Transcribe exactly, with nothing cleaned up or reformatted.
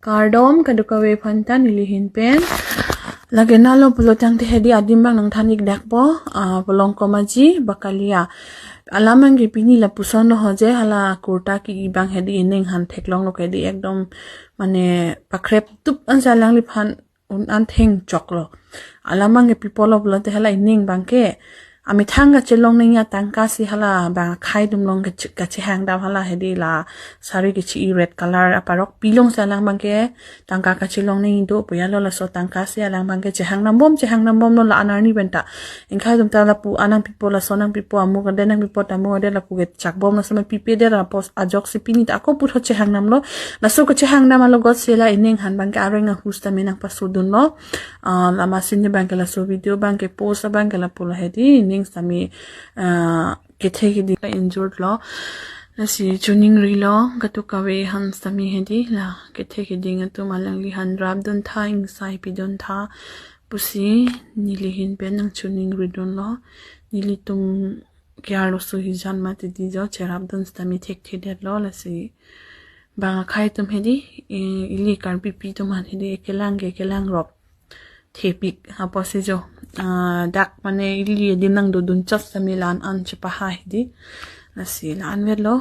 Kardom kadokave aphan ta neli ahin pen. Lake nalo pulo tangte hedi adim abang nangthan-ik dakpo, ah, Polongkom Aji Bakalia. Alam abangke pini lapuson lo ho je, hala kurta ke-i abang hedi ining han theklonglo ke hedi ekdom mane pakhrep tup ansi alangliphan un-an thengchoklo. Alam abangke pi apotlo pulote hala ining abangke amethang kachelong nangji atangka si hala bang akhai atum along kache-, kachehang dam hala hedi la sari kechi-i red color aparok pi alongsi alang abangke tangka kachelong nangji do pu ya lo, laso tangka si alang abangke chehang dambom chehang dambomlo la-an arni pen ta. Ingkhai atum ta lapu-an nangpipo, laso nangpipo, amuk adet nangpipo, tamuk adet lapu kechakbom, laso ma pipedet apot ajoksi pini ta ako puthot chehang damlo. Laso kachehang dam alogot si la ining han abangke areng ahut tame nangpasodunlo. Ah, lama sini abangke laso video abangke post abangke lapu lo hedi ining tame, ah, kethe keding la injured lo. Lasi choningrilo kadokave aphan tame hedi la kethe keding atum alangli aphan rapdun tha, ingsai pidun tha pusi neli ahin pen nangchoningridunlo. Nelitum ke arloso hijan mati di jo cherapdun tame thekthedetlo, lasi bang akhai atum hedi, eh, ili Karbipi atum aphan hedi kelang ke kelang rop thepik apotsi jo, ah, dak mane ili adim nangdodun chot tame la-an an chepahai hedi. Lasi la-an vetlo.